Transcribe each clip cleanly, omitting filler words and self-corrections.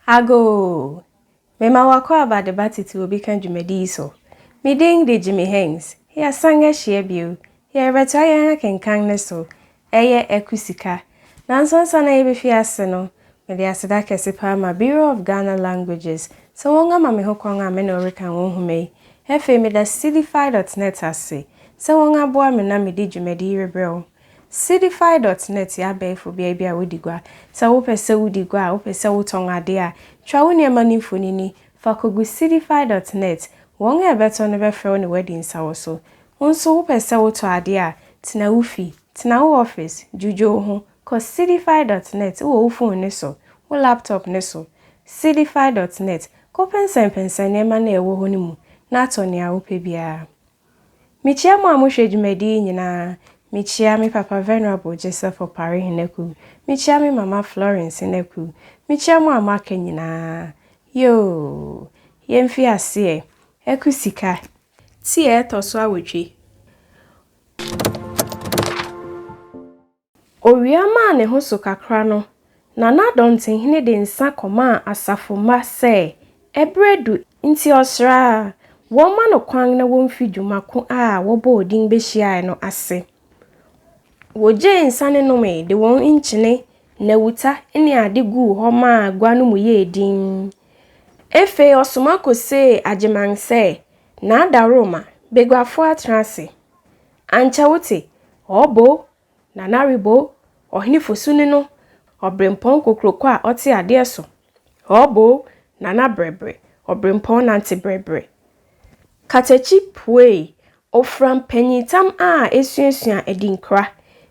Agoo! Mema w'akwaaba de ba Tete Obi Ka dwumadi yi so. Me din de Jimmy Haynes. Yɛasan ahyia bio. Yɛrebɛtoa yɛn akenkan no so. Ɛyɛ Aku Sika. Nanso ansa na yɛbɛfi ase no, mede aseda kɛse paa ma Bureau of Ghana Languages sɛ wɔn ama me ho kwan a me ne wo rekan wɔn nhoma yi. Afei meda Seedify dot net ase sɛ wɔn aboa me na mede dwumadi yi rebrɛ wo. Seedify dot net yɛ abɛɛfo beae bi a wodi gua. Sɛ wopɛ sɛ wudi gua a, wopɛ sɛ wotɔn ade a, twa wo nneɛma no mfonini fa kogu Seedify dot net. Wɔn a ɛbɛtɔ no bɛfrɛ wo ne wo adi nsawoso. Wo nso wopɛ sɛ wotɔ ade a, tena wo fi, tena wo office, dwudwo wo ho, kɔ Seedify dot net wɔ wo phone no so, wo laptop no so. Seedify dot net, kɔpɛnsɛmpɛnsɛn nneɛma no a ɛwɔ hɔ no mu na atɔ nea wopɛ biara. Mikyia mo a mohwɛ dwumadi yi nyinaa. Mikyia me papa Venerable Joseph Opare Henaku. Mikyia me mama Florence Henaku. Mikyia mo a moaka nyinaa. Yoo! Yɛmfi aseɛ. Aku Sika. Ti a ɛtɔ so awotwe. Owia maa ne ho so kakra no, Nana Dɔntenhene de nsa kɔmaa asafo mma sɛ ɛberɛ adu nti ɔsrɛ a wɔmma no kwan na wɔmfi dwuma ko a wɔbɔɔ din bɛhyiaeɛ no ase. Wɔgyee nsa no nomee de wɔn nkyene, nnawuta ne ade guu hɔ maa gua no mu yɛɛ dinn. Afei ɔsoma kɔsee Agyeman sɛ, N'adaworoma, baguafoɔ atena ase. Ankyɛ wote, ɔɔbo, Nana Rebo, ɔhene Fosu ne no, ɔberempɔn kokroko a ɔte adeɛ so. Ɔɔbo, Nana brɛbrɛ, ɔberempɔn nante brɛbrɛ. Katakyi puei, ɔfura mpanyintam a esuasua adinkra,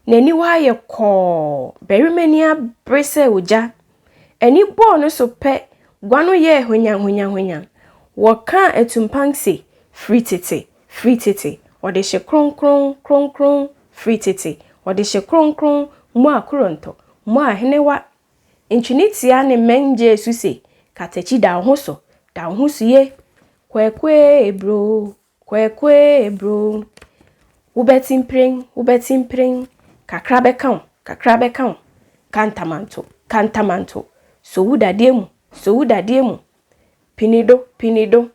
n'aniwa ayɛ kɔɔ, barima ani abere sɛ ogya. Ani bɔɔ no so pɛ, gua no yɛɛ hwanyanhwanyanhwanyan. Wɔkaa atumpan se, Firi tete, firi tete, ɔdehye kronkron, kronkron, firi tete, ɔdehye kronkron, mo a korontɔ, mo a henewa. Ntwene tia ne mmɛn gyee so se, Katakyi da wo ho so, da wo ho so ye. Kwaku ebro, Kwaku ebro. Wobɛte mpiren, wobɛte mpiren, kakra bɛka wo, kakra bɛka wo. Kantamanto, kantamanto, so wo dadeɛ mu, so wo dadeɛ mu. Pinido, pinido,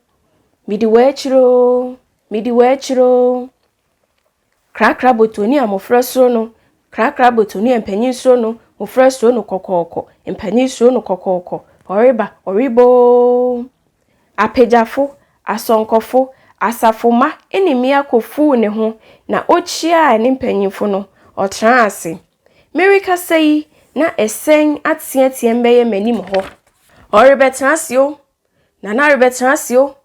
midi w'akyiri oo, midi w'akyiri oo. Krakra botoni a mmofra suro no, krakra botoni a mpanyin suro no, mmofra suro no kɔkɔɔkɔ, mpanyin suro no kɔkɔɔkɔ. Ɔreba, ɔreba oo. Apagyafo, asɔnkɔfo, asafomma ne mmea kofuw ne ho na okyiaa ne mpanyimfo no, ɔtraa ase. Merekasa yi, na ɛsɛn ateɛteɛm bɛyɛ m'anim hɔ. Ɔrebɛtena ase o! Nana rebɛtena ase o!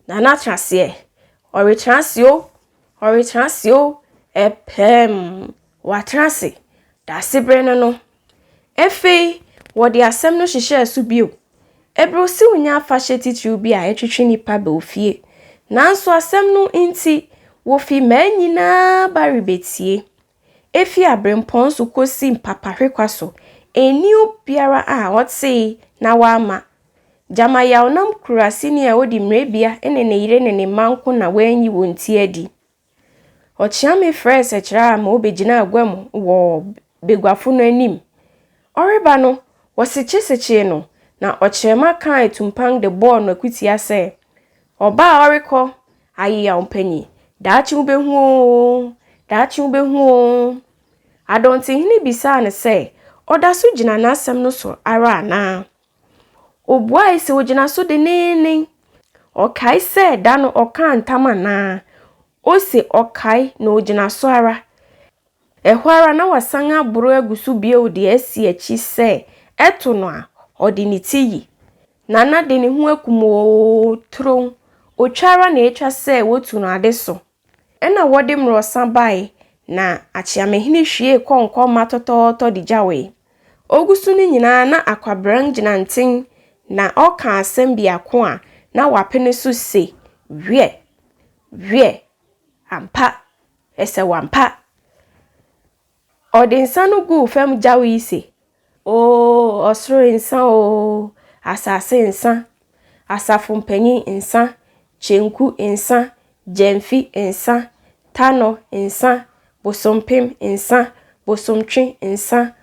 Nana tena aseɛ! Ɔretena ase o! Ɔretena ase o! Ɛpɛm! Watena ase! Daasebrɛ no no. Afei, wɔde asɛm no hyehyɛɛ so bio. Aburow nyɛ afahyɛ titiriw bi a ɛtwetwe nnipa ba ofie. Nanso asɛm no nti, wofi mmaa nyinaa ba rebetie. Efi aberempɔn so kosi mpapahwekwa so, enni obiara a ɔtee na wamma. Gyama Yawnam kuraseni a odi mmerɛbia ne ne yere ne ne mma nko na wɔanyi wɔn ti adi. Ɔkyeame frɛɛ Sɛkyerɛ ma obegyinaa gua mu wɔ baguafo no anim. Ɔreba no, wɔsekyesekyee no, na ɔkyerɛma kaa atumpan de bɔɔ no akutia sɛ, Ɔbaa a ɔrekɔ, ayeyaw mpanyin, daakye wubehu oo, daakye wubehu oo. Adɔntehene bisaa no sɛ ɔda so gyina n'asɛm no so ara anaa. Obuae sɛ ogyina so denneennen. Ɔkae sɛ da no ɔkaa ntam anaa. Ose ɔkae na ogyina so ara. Ɛhɔ ara na wasan aboro agu so bio de asi akyi sɛ ɛto no a, ɔde ne ti yi. Nana de ne ho akum oo, tron. Otwa ara na etwa sɛ wotu no ade so. Ɛnna wɔde mmorɔsa bae, na akyeamehene hwiee kɔnkɔmma tɔtɔɔtɔ de gyawee. Ogu so no nyinaa na akwabran gyina nten na ɔka asɛm biako a na wapene so se, Wiɛ! Wiɛ! Ampa! Ɛsɛ wo ampa! Ɔde nsa no guu fam gyawee se, Oo, ɔsoro nsa oo, asase nsa, asafo mpanyin nsa, kyenku nsa, gyamfi nsa, tanɔ nsa, bosompem nsa, bosomtwe nsa,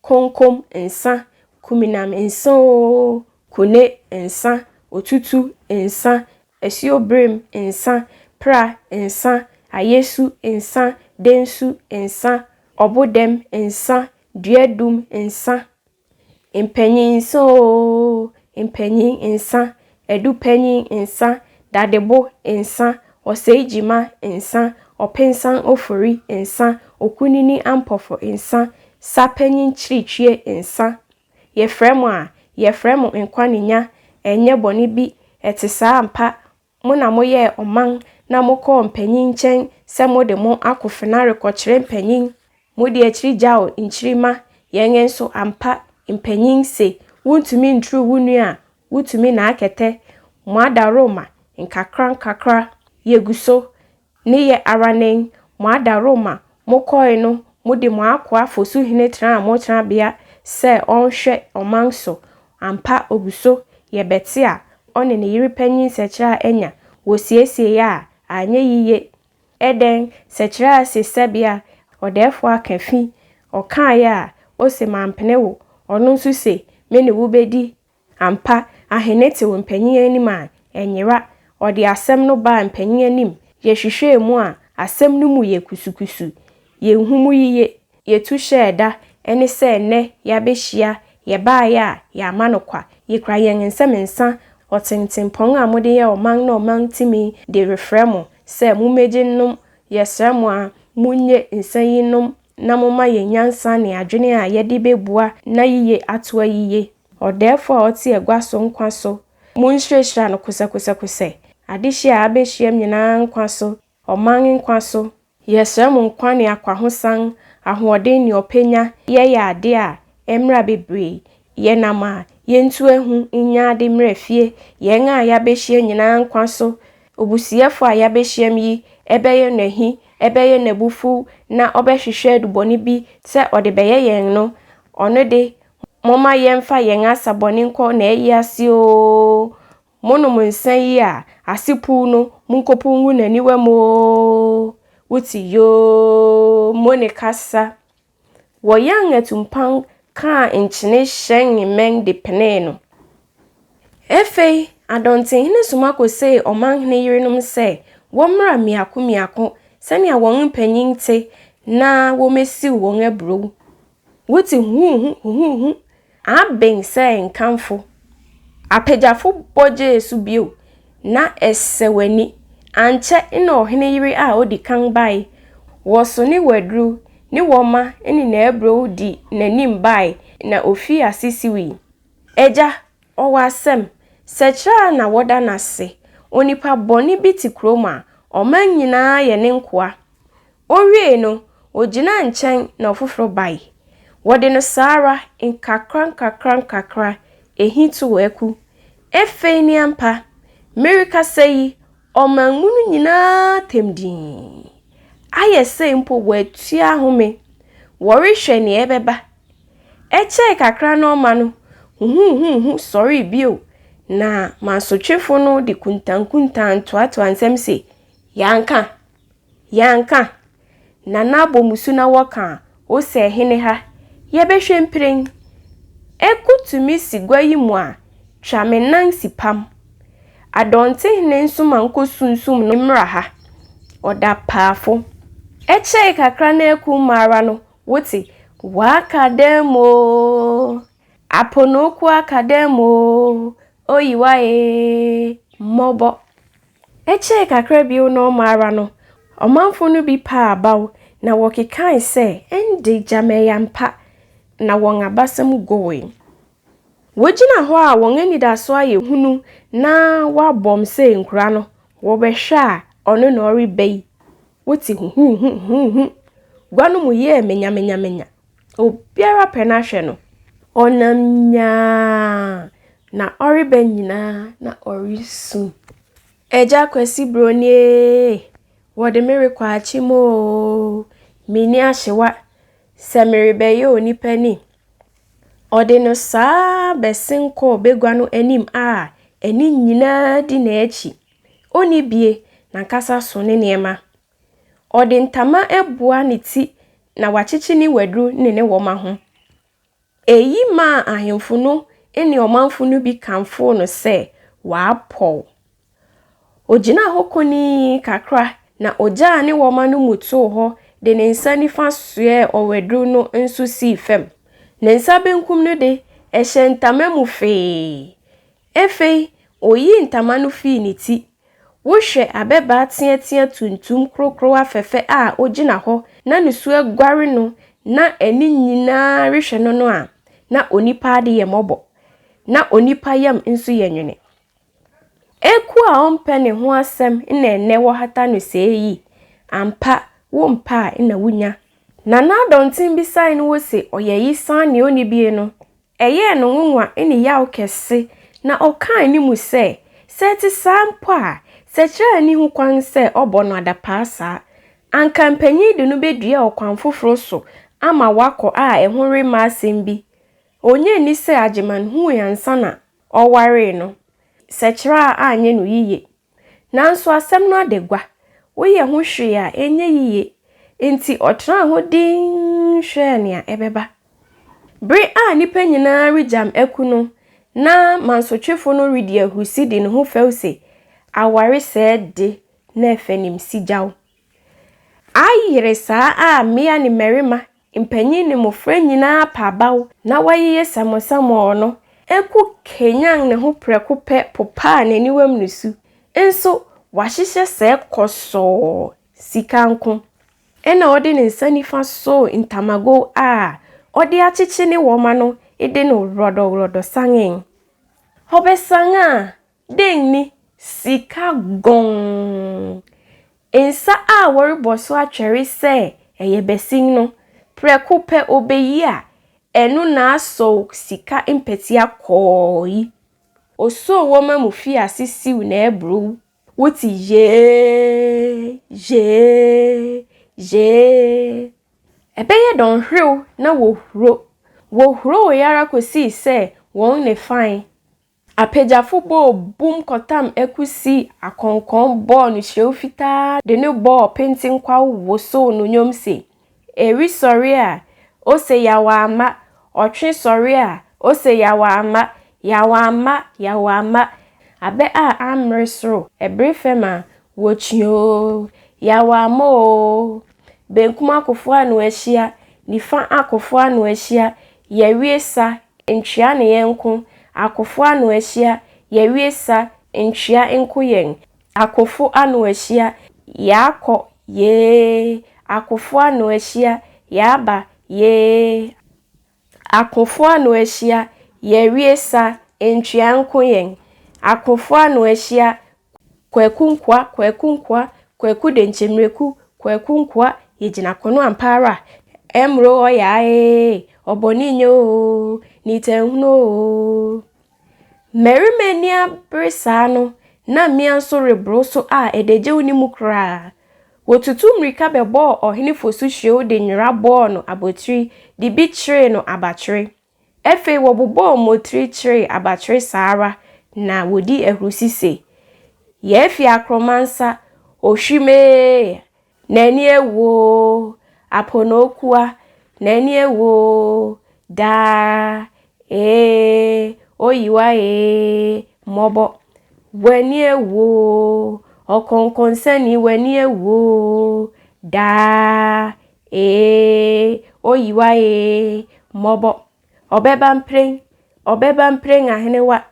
konkom nsa, kuminam nsa oo. Kune nsa, Otutu nsa, Asuoberem nsa, Pra nsa, Ayesu nsa, Densu nsa, Ɔbodɛm nsa, Duadum nsa. Mpanyin nsa oo, mpanyin nsa, Adu panyin nsa, Dadebo nsa, Ɔsɛe Gyima nsa, Ɔpensan Ofori nsa, Okunini Ampofo nsa, Sapanyin Kyiritwie nsa. Yɛfrɛ mo a, yɛfrɛ mo nkwa ne nya, ɛnyɛ bɔne bi, ɛte saa ampa, mo na moyɛɛ ɔman na mokɔɔ mpanyin nkyɛn sɛ mode mo akofena rekɔkyerɛ mpanyin. Mode akyiri gyaw nkyirimma, yɛn nso ampa, mpanyin se wontumi nturu wo nua a, wotumi n'akɛtɛ. Mo adaworoma, nkakrankakra, yegu so ne yɛ ara nen. Mo adaworoma, mokɔe no, mode mo akoa Fosuhene tenaa mo tenabea sɛ ɔnhwɛ ɔman so. Ampa ogu so, yɛbɛte a, ɔne ne yere panyin Sɛkyerɛ a anya, wosiesiee a, anyɛ yiye. Ɛdɛn, Sɛkyerɛ a se sɛbea ɔdɛɛfo aka fi, ɔkaeɛ a, ose mampene wo, ɔno nso se me ne wo bedi. Ampa, ahene te wo mpanyin anim a, ɛnyera. Ɔde asɛm no baa mpanyin anim, yɛhwehwɛɛ mu a, asɛm no mu yɛ kusukusu. Yenhu mu yiye. Yetu hyɛɛ da ne sɛ nnɛ yɛabehyia, yɛbaeɛ a, yɛama no kwa. Yekura yɛn nsam nsa, ɔtentempɔn a mode yɛ ɔman ne ɔman tumi de refrɛ mo sɛ mummegye nnom. Yɛsrɛ mo a, munnye nsa yi nnom na momma yɛn nyansa ne adwene a yɛde bebua na yiye atoa yiye. Ɔdɛɛfo a ɔte agua so nkwa so, munhyirahyira no kosɛkosɛkosɛ. Adehye a abehyiam nyinaa nkwa so, ɔman nkwa so. Yɛsrɛ mo nkwa ne akwahosan, ahoɔden ne ɔpɛnya, yɛyɛ ade a ɛmmra bebree. Yɛnam a, yentu ahu nnya ade mmra fie. Yɛn a yɛabehyia nyinaa nkwa so. Obusuafo a yɛabehyiam yi, ɛbɛyɛ no ahi, ɛbɛyɛ no abufuw na ɔbɛhwehwɛ adubɔne bi sɛ ɔde bɛyɛ yɛn no, ɔno de, momma yɛmfa yɛn asa bɔne nkɔ n'ayi ase oo. Monom nsa yi a, ase puw no, monkopuw ngu n'aniwa mu oo. Wote yoo, mo ne kasa. Wɔyan atumpan kaa nkyene hyɛn mmɛn de penee no. Afei, Adɔntenhene soma kosee ɔmanhene yerenom sɛ wɔmmra mmiako mmiako sɛnea wɔn mpanyin te na wommesiw wɔn aburow. Wote huhuhu huhuhu, aben sɛ nkamfo. Apagyafo bɔ gyee so bio, na ɛsɛ w'ani. Ankyɛ na ɔhene yere a odi kan bae. Wɔso ne waduru, ne wɔma ne n'aburow di n'anim bae na ofii ase siwii. Agya, ɔwɔ asɛm. Sɛkyerɛ a na wɔda no ase. Onipa bɔne bi te kurom a, ɔman nyinaa yɛ ne nkoa. Owiei no, ogyinaa nkyɛn na ɔfoforo bae. Wɔde no saa ara, nkakra nkakra nkakra, ehi too aku. Afei ne ampa, merekasa yi, ɔman mu no nyinaa tɛm dinn. Ayɛ sɛ mpo wɔatua ahome. Wɔrehwɛ nea ɛbɛba. Ɛkyɛe kakra na ɔma no, huhuhuhu sɔree bio, na mansotwefo no de kuntankuntan toatoa nsɛm se, Yɛanka! Yɛanka! Nana abɔ musu na wɔka a, wosɛ hene ha. Yɛbɛhwɛ mprɛn. Aku tumi si gua yi mu a, twa me nan si pam. Adɔntehene nso ma nkɔsunsum no mmra ha. Ɔda paafo. Ɛkyɛe kakra na aku mma ara no, wote, Waka dɛm oo, aponoku aka dɛm oo, oyiwa ee, mmɔbɔ. Ɛkyɛe kakra bio na ɔma ara no, ɔmanfo no bi paa abaw na wɔkekae sɛ ɛnde gyama ɛyɛ ampa, na wɔn abasam gowee. Wogyina hɔ a wɔn anidaso ayɛ hunu na wɔabɔm sɛ nkura no, wɔbɛhwɛ a ɔno na ɔreba yi. Wote huhuhu huhuhu. Gua no mu yɛɛ menyamenyamenya. Obiara pɛ n'ahwɛ no. Ɔnam nyaa na ɔreba nyinaa na ɔresu. Agya Kwasi Broni ee, wɔde me rekɔ akyem oo, menni ahyewa, sɛ merebɛyɛ onipa ni. Ɔde no saa bɛsen kɔɔ bagua no anim a ani nyinaa di n'akyi. Onni bie, n'ankasa so ne nneɛma. Ɔde ntama abua ne ti na wakyekye ne waduru ne ne wɔma ho. Eyi maa ahemfo no ne ɔmanfo no bi kamfoo no sɛ wapɔw. Ogyinaa hɔ konii kakra na ogyaa ne wɔma no mu too hɔ de ne nsa nifa soɛɛ ɔwaduru no nso sii fam. Ne nsa benkum no de, ɛhyɛ ntama mu fee. Afei, oyii ntama no fii ne ti. Wohwɛ abɛbaa teatea tuntum korokorowa fɛfɛ a ogyina hɔ na nusu aguare no na ani nyinaa rehwɛ no no a, na onipa ade yɛ mmɔbɔ, na onipa yam nso yɛ nwene. Eku a ɔmpɛ ne ho asɛm na ɛnnɛ wɔhata no sɛɛ yi? Ampa, wompɛ a na wunya. Nana Adɔnten bisae no wose ɔyɛ ayisaa nea onni bie no, ɛyɛɛ no nwonwa ne yaw kɛse na ɔkaa ne mu sɛ, sɛ ɛte saa mpo a, Sɛkyerɛ nni ho kwan sɛ ɔbɔ no adapaa saa. Anka mpanyin de no bedua ɔkwan foforo so ama wakɔ a ɛho remma asɛm bi. Onnye nni sɛ Agyeman hui ansa na ɔwaree no. Sɛkyerɛ a anyɛ no yiye. Nanso asɛm no ada gua. Woyɛ ho hwee a ɛnyɛ yiye. Enti ɔtraa hɔ dinn hwɛɛ nea ɛbɛba. Bere a nnipa nyinaa regyam aku no, na mansotwefo no redi ahurusi de ne ho fɛw se, Aware sɛɛ de, na ɛfɛ nim sigyaw. Ayere saa a mmea ne mmarima, mpanyin ne mmofra nyinaa pa abaw na wɔayeyɛ samosamoo no, aku kanyan ne ho prɛko pɛ popaa n'aniwam nusu. Nso wahyehyɛ sɛɛ kɔsɔɔ sika nko. Ɛnna ɔde ne nsa nifa soo ntamagow a ɔde akyekye ne wɔma no de no wrɔdɔwrɔdɔ sanee. Ɔbɛsan a, dɛn ni? Sika gɔnn! Nsa a wɔrebɔ so atwɛre sɛ ɛyɛ basin no, prɛko pɛ obeyi a, ɛno na asɔw sika mpɛtea kɔɔ yi. Osoo wɔma mu fii ase siw n'aburow. Wote yee, yee, yee. Ɛbɛyɛ dɔnhwerew na wohuro. Wohurowee ara kosii sɛ wɔn nne fae. Apagyafo bɔɔ bum kɔtam aku sii akɔnkɔn bɔɔ no hyirew fitaa de no bɔɔ pentenkwaw wosow no nnwom se, Ewi sɔre a, ose Yaw amma, ɔtwe sɔre a, ose Yaw amma, Yaw amma, Yaw amma, abɛ a ammere soro, ɛbere fam a, wokyi oo, Yaw amma oo. Benkum akofo ano ahyia, nifa akofo ano ahyia, yɛawie sa, ntwea ne yɛn nko, akofo ano ahyia, yɛawie sa, ntwea nko yɛn. Akofo ano ahyia, yɛakɔ, yee, Akofo ano ahyia, yɛaba, yee, Akofo ano ahyia, yɛawie sa, ntwea nko yɛn. Akofo ano ahyia, Kwaku nkoa, Kwaku nkoa, Kwaku denkyemmireku, Kwaku nkoa, yɛgyina kono ampa ara, Ɛmmoro ɔyaa ee, ɔbɔne nyɛ oo, nitanhunu oo. Mmarima ani abere saa no, na mmea nso reboro so a adagyew nni mu koraa. Wotutuu mmirika bɛbɔɔ ɔhene Fosu hyew de nwera bɔɔ no abotiri de bi kyeree no abakyere. Afei wɔbobɔɔ mmotiri kyeree abakyere saa ara na wodii ahurusi se, Yɛafi akorɔma nsa, ohwim ee! N'ani awu oo, Aponookua, n'ani awu oo, daa ee, oyiwa ee, mmɔbɔ. W'ani awu oo, ɔkɔnkɔnsani, w'ani awu oo, daa ee, oyiwa ee, mmɔbɔ. Ɔbɛba mpren, ɔbɛba mpren ahenewa,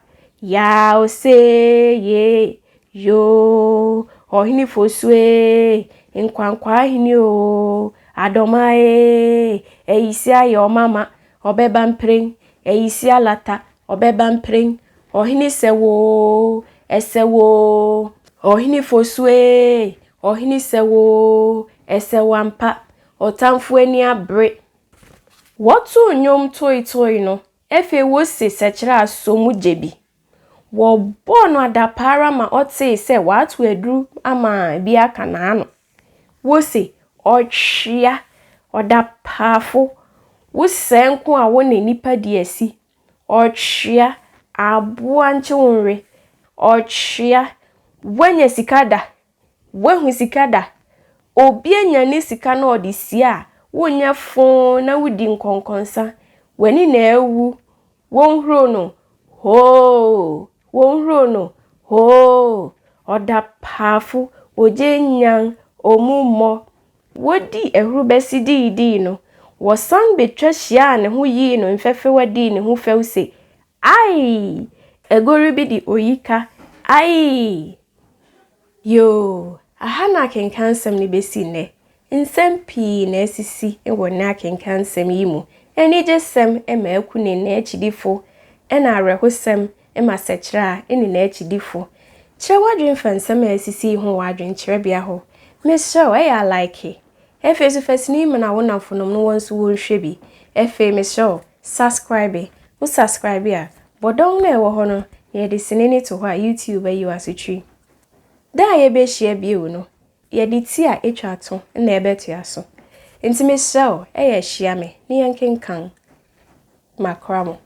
yaa osee yee, yoo, ɔhene Fosu ee, nkwankwaa hene oo, Adɔma ee, ayisi ayɛ ɔmama, ɔbɛba mpren, ayisi alata, ɔbɛba mpren, ɔhene sɛ wo oo, ɛsɛ wo oo, ɔhene Fosu ee, ɔhene sɛ wo oo, ɛsɛ wo ampa, ɔtamfo ani abere. Wɔtoo nnwom toetoe no, afei wose sɛkyerɛ asɔ mu gye bi. Wɔbɔɔ no adapaa ara ma ɔtee sɛ wɔato aduru ama bi aka n'ano. Wose, Ɔtwea, ɔdapaafo, wo sɛɛ nko a wo ne nnipa di asi. Ɔtwea, aboa nkye wo nwe. Ɔtwea, woanya sika da? Woahu sika da? Obi anya ne sika na ɔde sie a, wonyɛ foo na wodi nkɔnkɔnsa. W'ani na awu. Wonhuro no. Hoo! Wɔnhuro no, Hoo! Ɔda paafo, ogye nyan, ɔmu mmɔ. Wodii ahurubɛsi diidii no, wɔsan betwa hyiaa ne ho yii no mfɛfɛwa dii ne ho fɛw se, Ai! Agoru bi de oyi ka, Ai! Yoo, aha na akenkansɛm no besi nnɛ. Nsɛm pii na asisi wɔ nnɛ akenkansɛm yi mu. Anigyesɛm ma aku ne n'akyidifo, ɛna awerɛhosɛm ma Sɛkyerɛ a ne n'akyidifo. Kyerɛ w'adwene fa nsɛm a asisi yi ho wɔ adwenkyerɛbea hɔ. Mesrɛ wo, ɛyɛ a like. Afei nso fa sini yi mana wo nnamfonom na wɔn nso wɔnhwɛ bi. Afei mesrɛ wo, subscribe. Wo subscribe a, bɔ dɔn no a ɛwɔ hɔ no na yɛde sini no to hɔ a YouTube ayi wo asotiri. Da a yɛbɛhyia bio no, yɛde ti a etwa to na ɛbɛtoa so. Nti mesrɛ wo, ɛyɛ hyia me na yɛnkenkan. Makora mo.